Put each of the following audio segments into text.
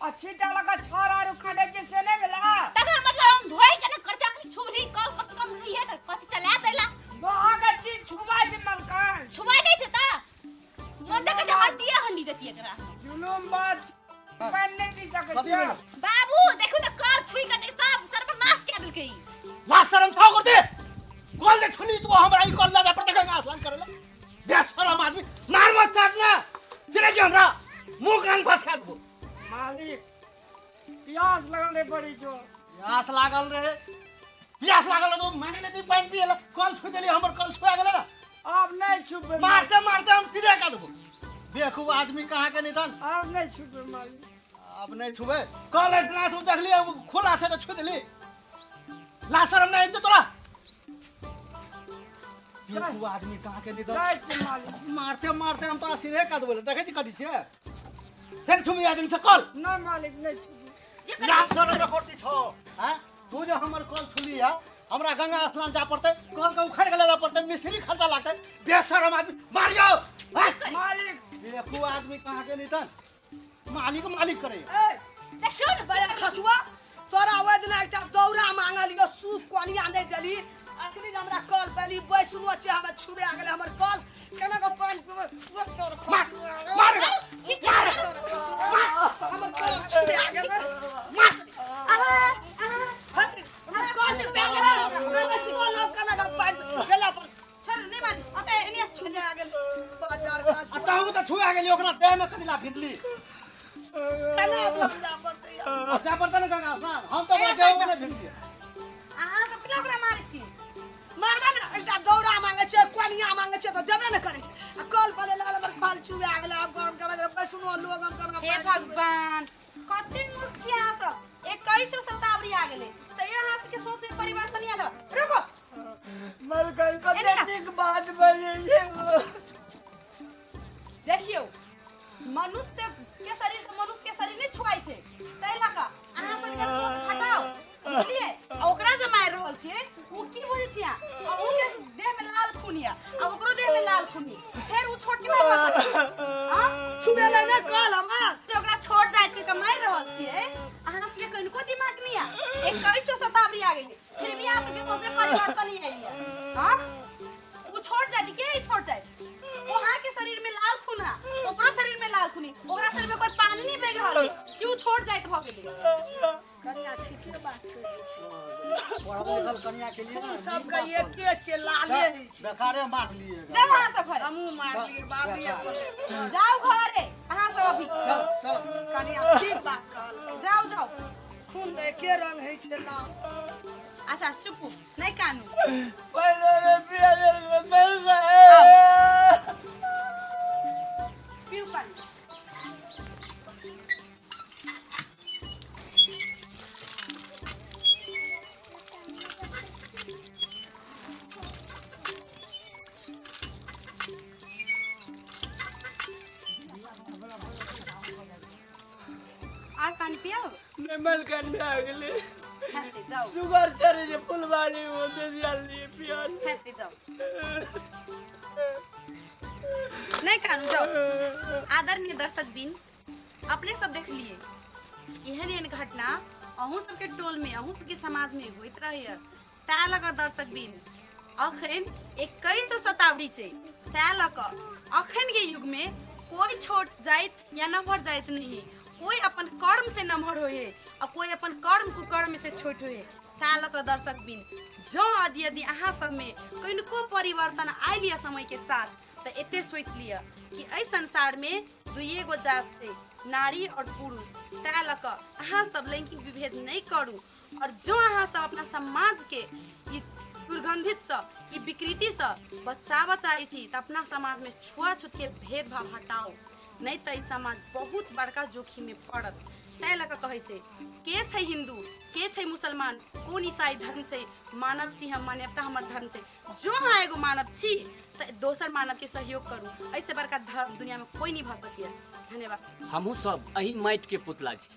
आ छीटा लगा छाड़ आर उखाड़े छै से नहि भेला। तकर मतलब हम धोइ के ने खर्चा अपनी छुबली कल कम से कम नहीं है त कथी चला देला। लोहा के चीज छुबा छै मलकान। छुबाई नहीं छै त मन देखे जे हड्डिए हंडी देती एकरा। जुलुम बात पानि नहि पी सकै कथी छियै। भेल? बाबू देखू त कल छुई के देख सब सर्वनाश के देलकै ई। लाज शरम छौ करते कल जे छुली तू हमरा ई कल लगा पर गंगा स्नान करेला बेशरम आदमी मार मत चाटना तेरे के हमरा मुंह कान फंसा देबो। मालिक प्यास लगल रहे बड़ी जोर। प्यास लागल रहे, प्यास लागल रहे तो माने ले पानि पिए ला कल छू देली हमर कल छुआ गेलै ना। आब नहीं छुपे। मारते मारते हम सीधे का देबो। देखू आदमी कहाँ के निधन। आब नहीं छुपे मालिक। आब नहीं छुबे कल इतना तू देखली खुला छै तो छू देली। ला शरम नहीं तो तोरा। देखू आदमी कहाँ के निधन। जाइ छी मालिक। मारते मारते हम तोरा सीधे का देबो। देखै छी कथी छियै फेर छुबी आदमी से कल। नहीं मालिक नहीं छुबी। जे ला शरम रखोती छौ हैं तू जे हमर कल छुली है हमरा गंगा स्नान जा पड़तै कल के उखड़ के लेला पड़तै मिस्त्री खर्चा लागतै। बेशरम आदमी मारियो। मालिक देखू आदमी कहाँ के निधन मालिक मालिक करे। ए देखियो ने बड़ा खसुआ तोरा ओहि दिना एकटा दौरा मांगलियो सूप कोनिया नहि देली। अखनी जे हमरा कल पेली बैसनो छै हमरा छुबे आ गेलै हमर कल केना के पानि पीबै। ओ तोर मार, खसुआ। मार, मार, तोर खसुआ। हमर कल छुबे आ गेलै। मार। हमर कल छुबे आ गेलै। हमरा बैसनो लोग केना के पानि भेला पर। छोड़ नहीं मारी अते एने छुबे आ गेल। बाजार का आ तहु तऽ छुआ गेली ओकरा देह में कथी ला भिजली। केना जा पड़तै? जा पड़तै ने गंगा स्नान। हम तऽ ओकरा देह में नहि भिजलियै। अहाँ सब केना ओकरा मारै छी? मारबा ने एकटा दौरा मांगे छै कोनिया मांगे छै तऽ देबे ने करै छै। आ कल पले लागल हमर कल चुबे आ गेलै। आब गाम के बैसनो लोग हम केना हे पानि पीबै? भगवान कते मूर्ख छी अहाँ सब। 21 शताब्दी आ गेलै तैयो अहाँ सबके सोच में परिवर्तन आयल। रुको मलकान कते एने ना। नीक बात बजै छै। देखियौ मनुष्य के शरीर से मनुष्य के शरीर नहीं छुआई छै तै लऽ कऽ अहाँ सब के सोच हटाओ बुझलियै। आ ओकरा जे मारि रहल छियै ओ की बुझै छियै अहाँ? आ ओ के देह में लाल खून यऽ आ ओकरो देह में लाल खून यऽ फेर ओ छोट केना भऽ सकैए? आँ? छुबेलै ने कल हमर। जे ओकरा छोट जाति के मारि रहल छियै अहाँ सबके कनिको दिमाग नहीं यऽ। 21 शताब्दी आ गेलै फिर भी अहाँ सबके सोच में परिवर्तन नहीं आयल यऽ। हाँ? वो छोट जाति के ही छोट जाति वहाँ के शरीर में लाल खून है ओकरो शरीर में लाल खून है ओकरा शरीर में कोई पानी नहीं बह रहल है कि उ छोट जाइत भ गेलै। कनिया ठीके बात कहै छै। पढ़ल लिखल कनिया के लिए खून सबके एके छै लाले होइ छै। बेकारे मार लिए। जाओ अहाँ सब घरे। हमहूँ मारलियै बाबे पर। जाओ घरे अहाँ सब अभी। चल चल। कनिया ठीक बात कहलकै। जाओ जाओ। खून तऽ एके रंग होइ छै लाल। अच्छा चुप नहीं कानू। पहले में पिया मिल गए। पीऊ पानी। आर पानी पियाओ? नहीं मलकान में आ गेलै। हेते जाओ। सुगर चढ़े छै फुलबाड़ी में दे दिया लिए पिया। हेते जाओ। नहीं कानू जाओ। आदरणीय दर्शक बिन अपने सब देख लिए एहन एहन घटना अहूँ सबके टोल में अहूँ सबके समाज में होइत रहैए। तैं लऽ कऽ दर्शक बिन अखन 21 शताब्दी छै तैं लऽ कऽ अखन के युग में कोई छोट जाइत या नमहर जाइत नहीं कोई अपन कर्म से नमहर होए आ कोई अपन कर्म कुकर्म से छोट होए। तैं लऽ कऽ दर्शक बिन जँ यदि यदि अहाँ सबमे कनिको परिवर्तन आयल यऽ समय के साथ तऽ एते सोचि लिअ कि एहि संसार में दुइए गो जात छै नारी और पुरुष। तैं लऽ कऽ अहाँ सब लैंगिक विभेद नहीं करू और जो अहाँ सब अपना समाज के ई दुर्गंधित सँ ई विकृति सँ बचाबऽ चाहै छी तऽ अपना समाज में छुआछूत के भेदभाव हटाउ नहीं तऽ ई समाज बहुत बड़का जोखिम में पड़त। तैं लऽ कऽ कहै छै के छै हिंदू के छै मुसलमान कोन ईसाई धर्म छै मानव छी हम मानवता हमर धर्म छै। जो अहाँ एगो मानव छी तऽ दोसर मानव के सहयोग करू एहिसँ बड़का धर्म दुनिया में कोई नहीं भऽ सकैए। धन्यवाद। हमहूँ सब एहि माटि के पुतला छी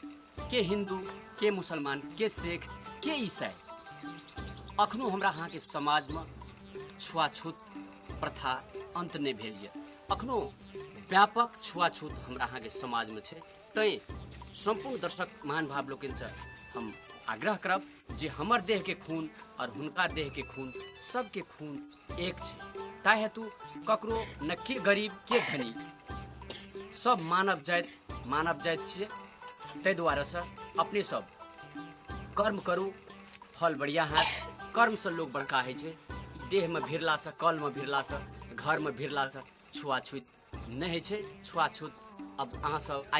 के हिंदू के मुसलमान के शेख के ईसाई। अखनो हमरा अहाँके समाजमे छुआछूत प्रथा अन्त नहि भेल यऽ। अखनो व्यापक छुआछूत हमरा अहाँके समाजमे छै। तैँ सम्पूर्ण दर्शक महानुभाव लोकनिसँ हम आग्रह करब जे हमर देहके खून और हुनका देहके खून सबके खून एक छै। ताहि हेतु ककरो न के गरीब के धनी, सब मानव जाति छियै। ताहि दुआरेसँ अपने सब कर्म करू, फल बढ़िया हैत। कर्मसँ लोक बड़का होइ छै। देहमे भिड़लासँ, कलमे भिड़लासँ, घरमे भिड़लासँ छुआछूत नहि होइ छै। छुआछूत अब अहाँ सब